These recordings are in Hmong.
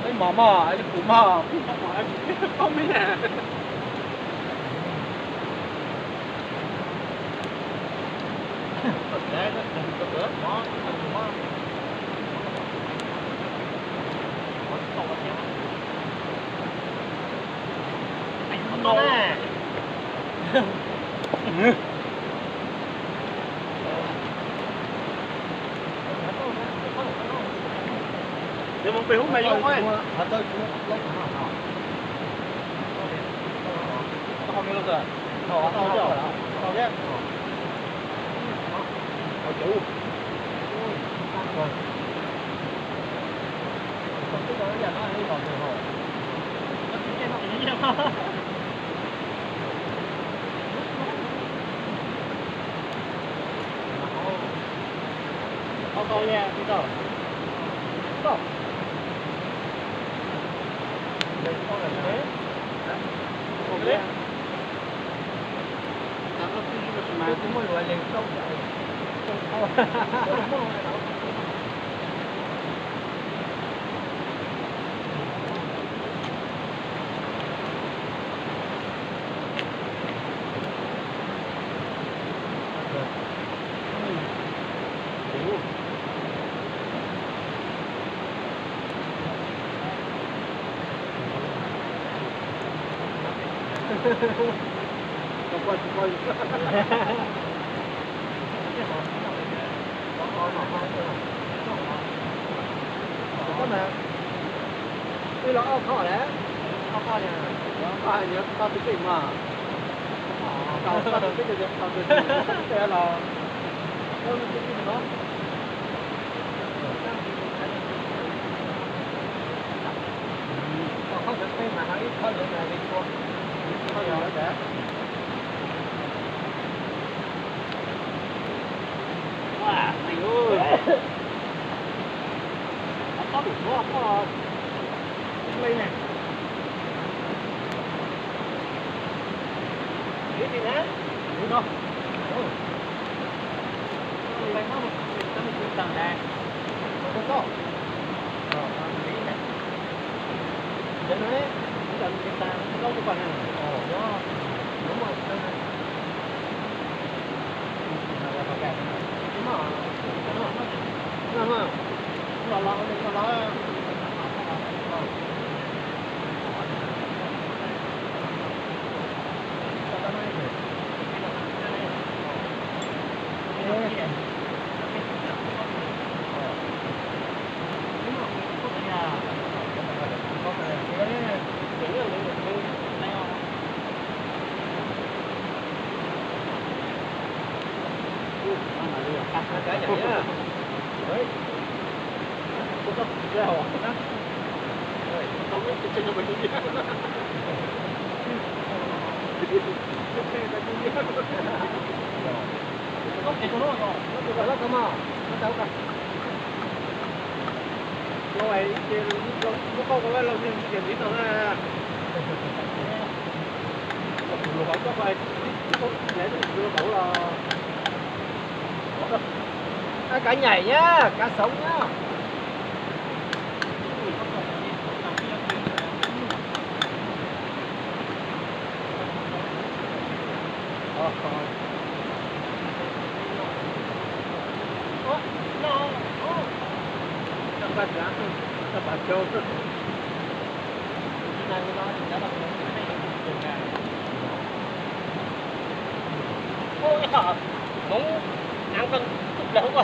Ib mos mog, ib kuv mog, koj me. Twb los ob qho lawm, ob qho, ob qho koj twb tseem mas, tau koj twb tseem tau twb tseem los, ob qho cov peb mas no ib qho cov mas li kua, ib qho cov. Cá nhảy nhá, cá sống nhá. Hmoob aav qeeg tub plaws hauv ko.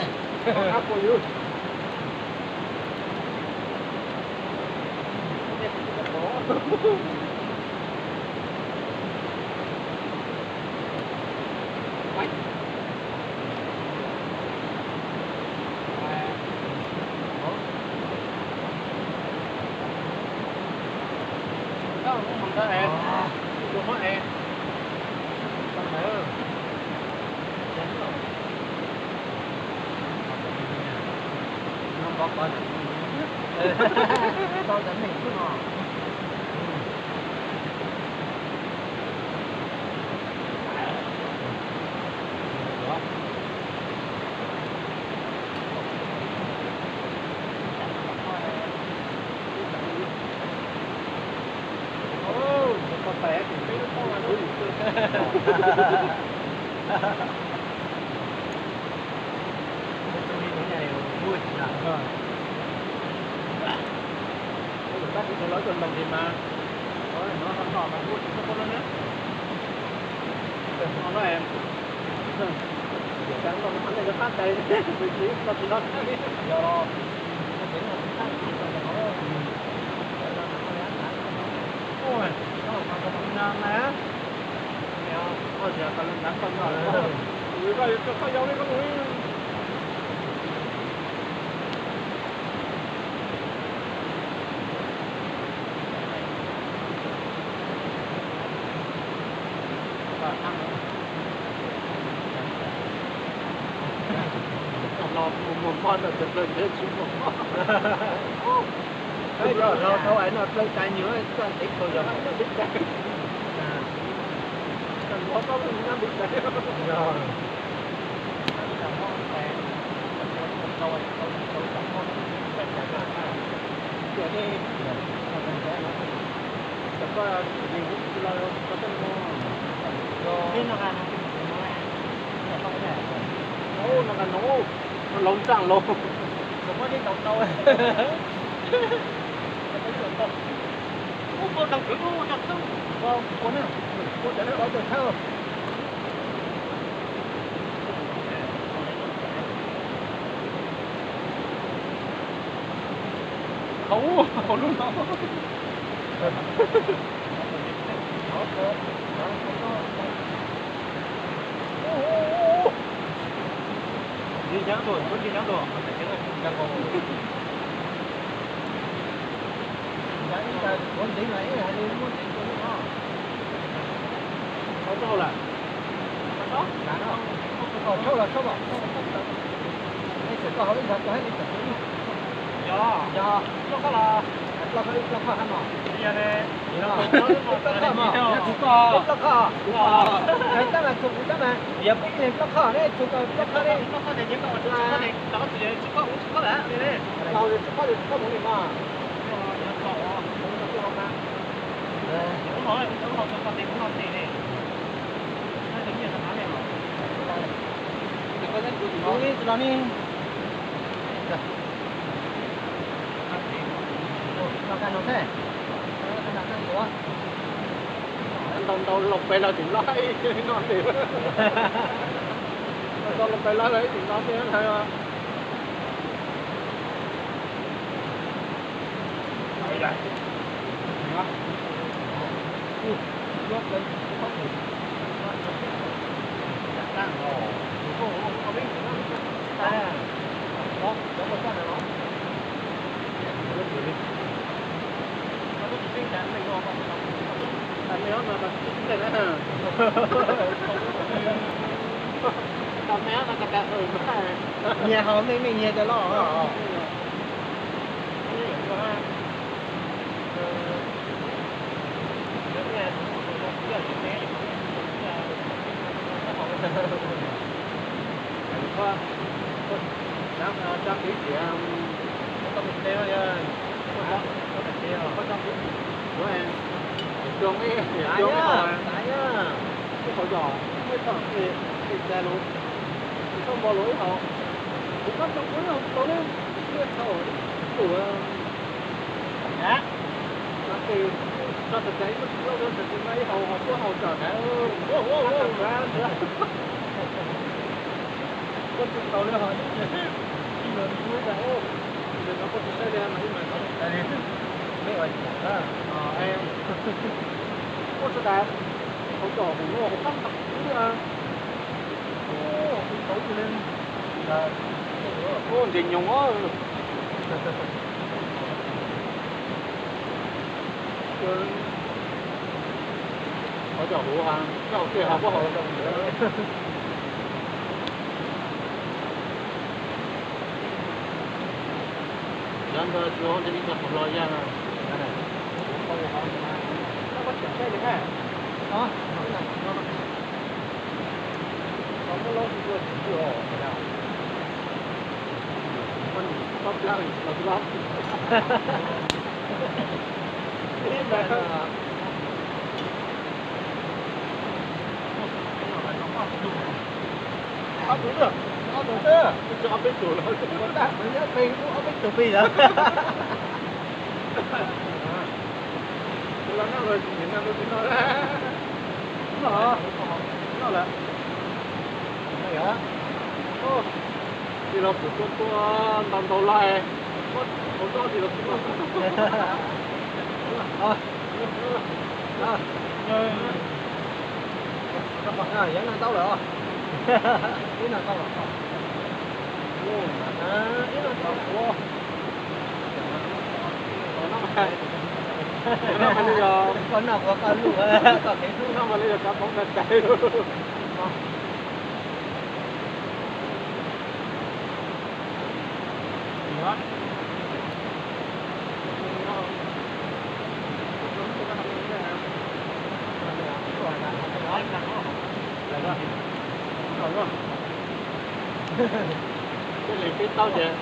Los mus mus mo ntawm tawm plaws ntshe tsis mus. Los thaum ais no plaws tais nyuag txoj kev khaus yog nyob peb tais. Tsis mus koj nyob peb tais. Laus ntxaaj laus. Hauv, hauv lub no. Ntxiv nyaab tuaj, ntxiv nyaab tuaj. Tau tau lawm. Tau los tau. Yog, yog, plaub khaj, plaub khaj no. Plaub khaj mas, yog txug koj, plaub khaj. Tab mas txug kuv tab mas, yog peb leeg plaub khaj ne, txug plaub khaj ne. Tsis koj, tsis koj mus li mas. Ua li tsis los ne. Ntau ntau los pem los tseem noj ib noj tes. Ntau ntau los pem los ib tseem noj tes ntag. Nyias haus meej meej nyias cov loj. Ib qhov yog muaj ib qhov, ib qhov los, ib txhais lus, tsis txhob npo lus ib qhov. Kuv kab tau kuv yog tau lub ib txhais lus, tso tas tas ib lub tsis loj, tso tas tas mas ib hau ho puab hau tso tas. Koj tsis tau li ho ib, ib los kuv tas, ib los no koj tsis saib li mas ib mas no tas li. Kuj tso tas, ib hau tso hauv no hauv qab ntaus kuv li. Ua ntses nyoos os. Qhov cov huv ha, coj hauv tej ho puab hau. Yav ntawd tsis ua ntses ib co qhov los yaj na. Ob tug xwb, ob tug xwb. Ob peb tug los, ua tab kuv nyob pem kuv ob peb tug pem lawm. Tus los noj los nim no tus tsis noj. Noj, noj lawm. Tis los kuv tua tua ntau ntau los, hauv toj tis los kuv noj. Yeej noj tau lawm. Ib noj tau lawm. Ib noj tau lawm. Koj noj kuv koj lug, koj kev hlub noj mas li yog kav poob ntais tais. Tej leeg peb taub ces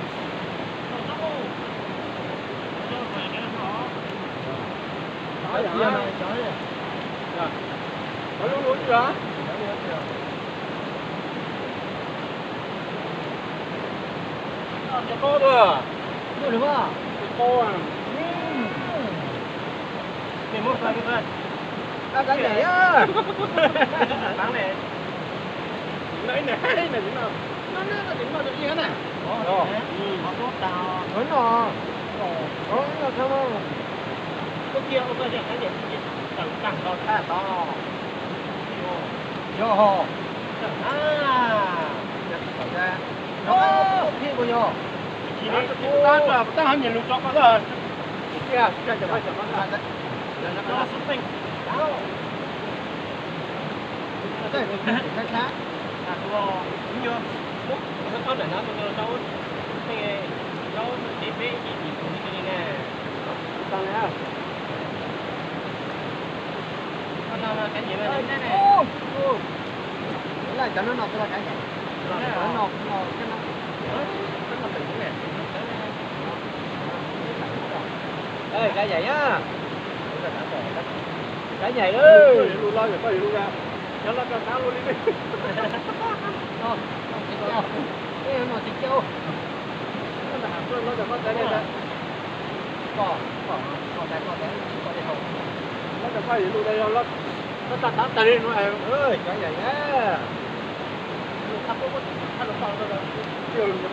Kav nyaim, kav nyaim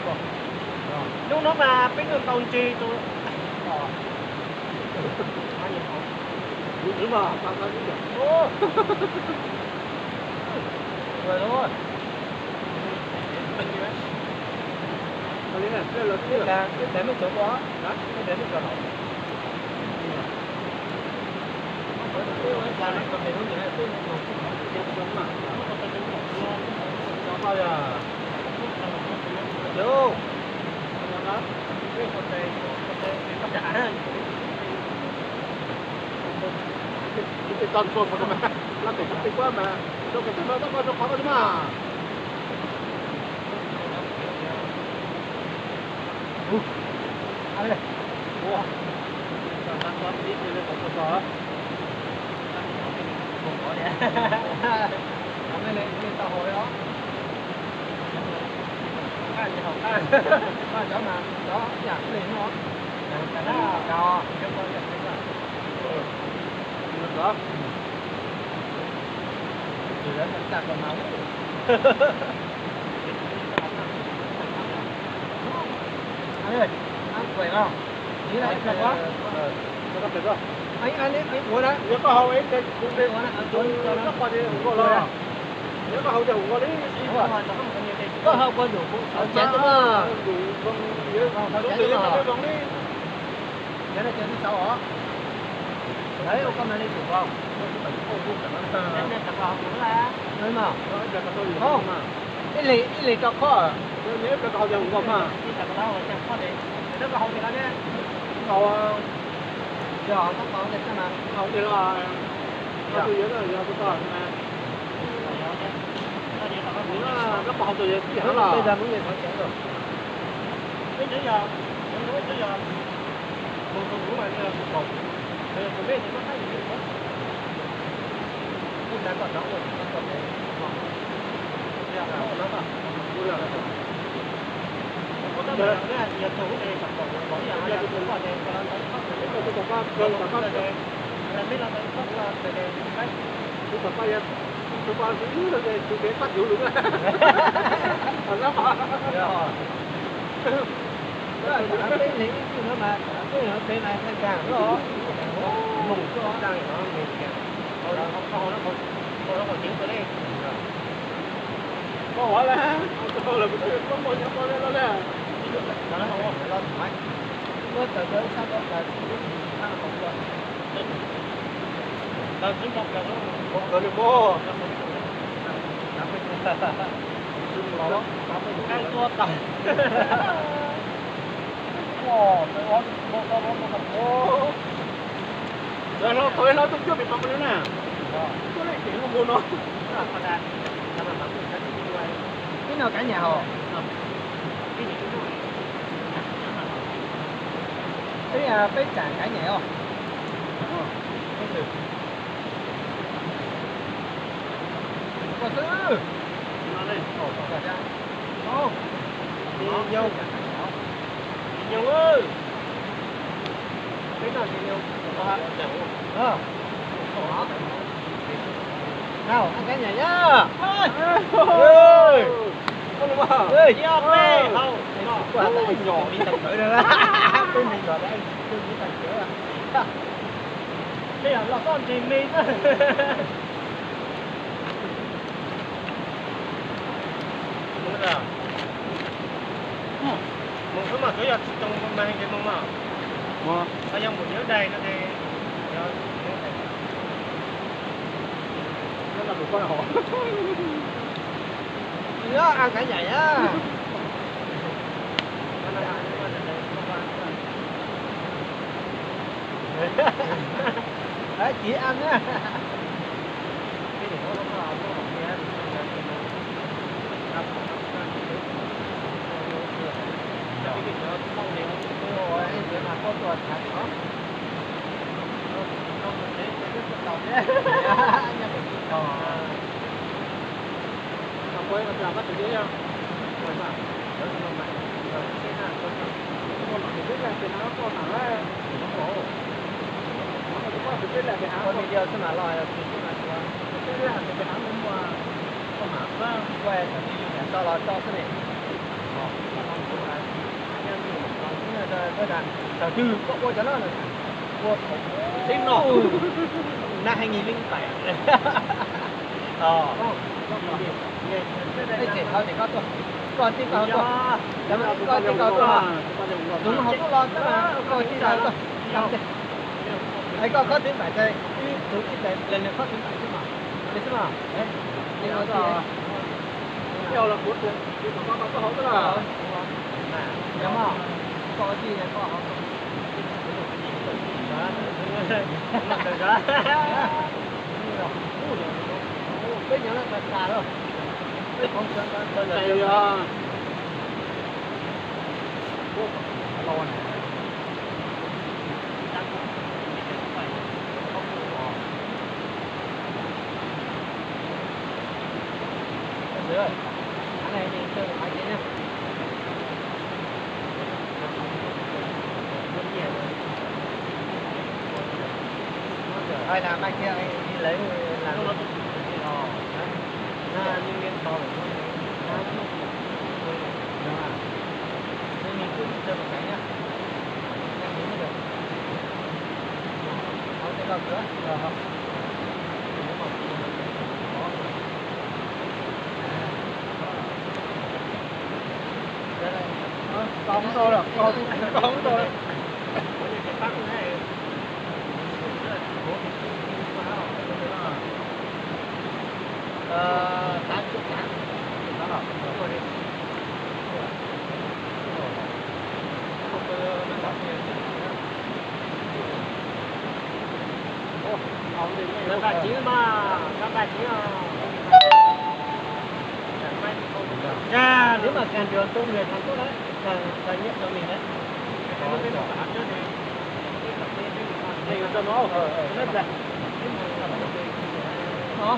lawm. Hnub no mas peb noj tau ntses rau. Ib leeg rau qhov. Peb neeg ib tug no mas peb neeg peb mas tag nrho los mus txog tag no me Hlo tau ib hlo tuaj cuab pem pam no na. Tuaj lej ces lub npua no. Ib no kav nyam hos. Peb, peb tsam kav nyam os. Koj xwb. Nyoog, peb no ces nyoog. Nau, an kav nyam yom. Peb me los, peb me tag kawv. Los koj nres me. Mus xwb mas, twb yog tsis tau mas nce moo mas. Yog mus nyob dais no ces Nyob an kav nyam na. Tiv an na. Thaum twg koj ua cov no? Ua thaum ub, năm hai nghìn lẻ bảy. Ej, tseem thaum ces koj tuaj, koj tij koj tuaj, koj tij koj tuaj, tus hauv tuaj los tab mas koj tij koj tuaj. Es koj khob tib npaim, ib tug ib tais leeg khob tib npaim xwb mas, xwb mas. Peb nyob no tas tas lawm. Ai, làm mai kia, đi lấy làm. Tau ntau lawm, tau ntau lawm. Ba ba chín mà, ba ba chín à. Nếu mà càng đường tôi người Hàn Quốc đấy, càng, càng nhất cho mình đấy. Mình cho nó. Ờ, ờ. Hả?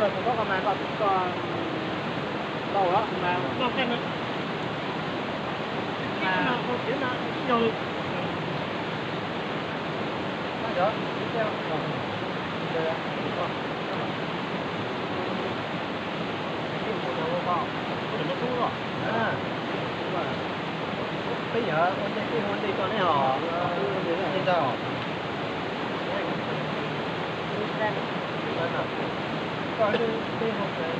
Los tus koj mas koj twb koj lauj lawm mas. Peb yog ua ntej tij hu ntej koj ne hos, ntej ntag. Koj tij hu ntej.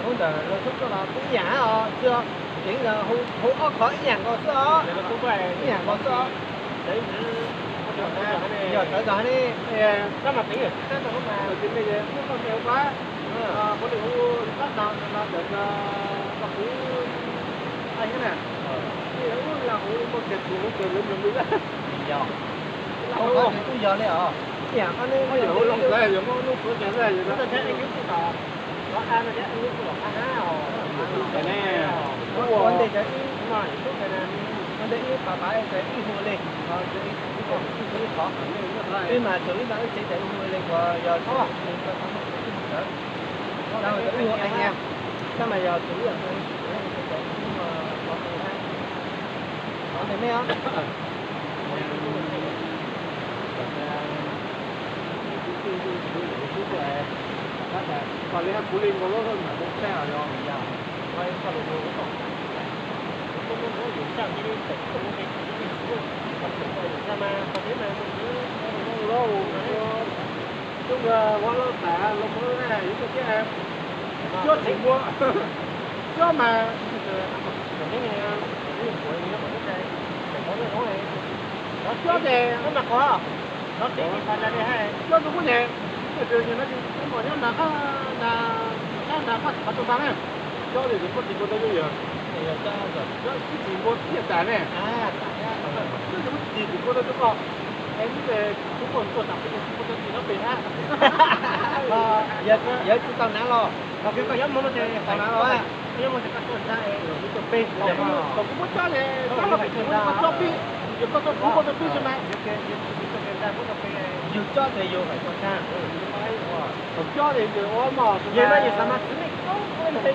Ub ntawm lawv tub koj los kuj ib yam os, tseev ntawd hu ob qhov ib yam nkaus xwb os, ib yam nkaus xwb os. Yog tawv zog ne, ob qhov ces kuj yog li os, ib yam qhov ne. Ua ntej cov ib, ua ntej ib pas pas cov ib hu li, ib hu ib qhov, ib mas txog ib no ib tsev cov ib hu li uas yog tawv, ib hu ib yam, tab mas yog txog ib yam, ntawm me os. Koj li kuv li nkaus lub ntawm mus tshaj yog. Coob ua loj tas los mus na, yuav tuaj thiab. Cob tsis muaj, cob mas, cob ces, cob tus ub ne, nyob na, na, na, koj tsis qhov tau ntag na. Cob ces koj tsis kua tau yuj yog, cob tsis muaj thiaj tas ne. Cob ces muab tsis tsis kua tau rau koj, es ub ces kuv muaj tuaj tam ub ces kuv kua tau tsis no pem hab. Yog tsis tau nav los, koj yuav mus no ces tau nav los, koj yuav mus ces koj tuaj ntag, kuv tuaj pem los, kom kuv muab cob ces cob los pem kuv, koj cob pem, yog koj tuaj kuv kua tau pem xwb mas. Yug cob ces yug, yug cob ces yog ua mos, yog mas yus xav mas txiv neej koob,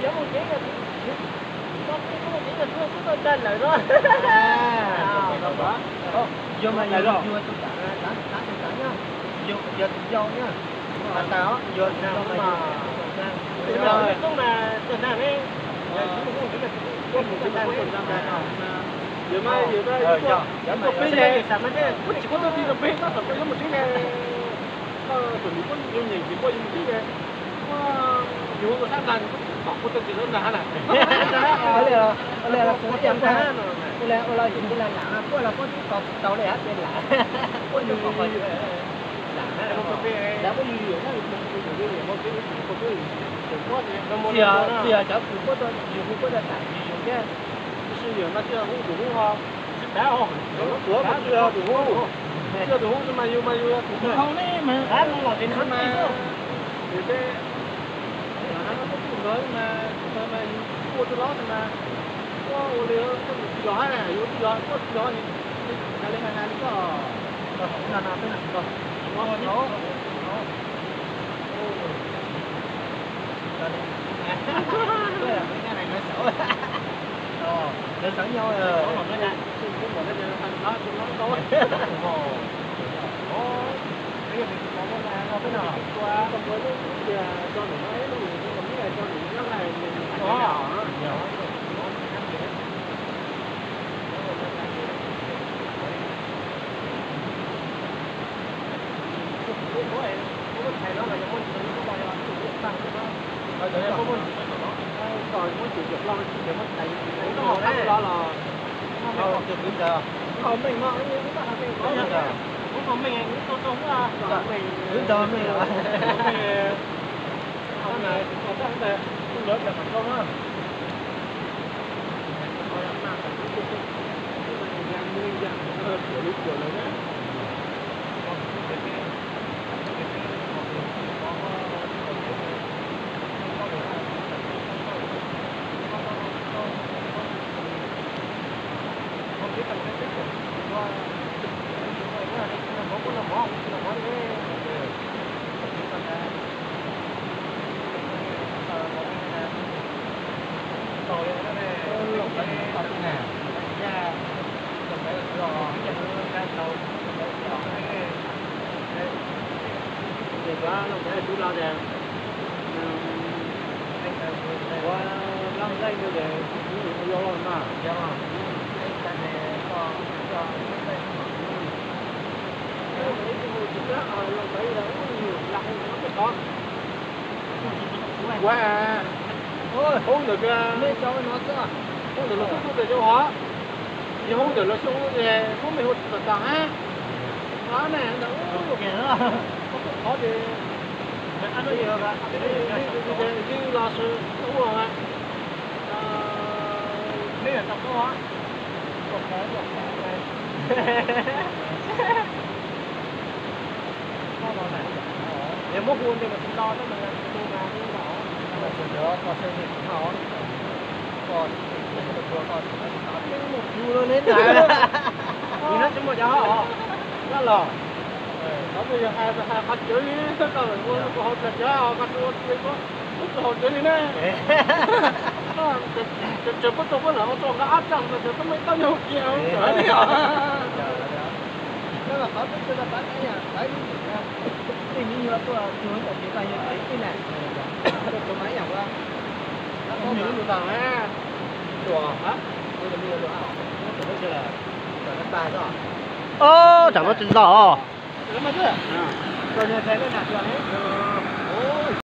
yuav mus kev, tau ntag lawm no. Yog mas yus yug tus tam, tam tus tam nyob, yog tus yau nyob, tas tas os, yog tus yau mas yus tuaj ntag ne. Yog mas yus tuaj pem, kuv tsis kua tau tsis rau pem, koj txawm koj yuav mus tsev, koj txawm nws koj yuav nyeem tsis koj yuav mus tsev, yus ua sab ntag, koj kua tau tsis rau ntag na. Ua li los kuv ua ntag, ua li los yus ua li lam, kuj los kuj tsis tau li hab ces lam, kuj yus Txias, txias cov kws puab tau yug, puab tau tam yug thiab. Tab sis yawm no tsis yog hu tus hu os. Tsis yog tus hu, tsis yog tus hu mas yug mas yug yog tus hu ne mas. Yog ces ntawd mas ua tus los mas ua ua li tij laug hab, yug tij laug, ua tij laug li hais li koj. Hoob ntawm, hoob ntawm lawv xub xub tes rau hov, yog hoob ntawm lawv xyoo ces muab me hu tsis tau tag hab. Qab ne ntawd, qhov ces li los sis ua Qhov twg yog hais qhov cawv li, koj ua hauv tag cawv, koj ua tsis ua, ua tsis haus cawv li ne. Tseem puab tau puab lam ua tau nqa ab tsa ntawd cov tub me tau yog kiag li os. Ob, tsam no tsis ntog os.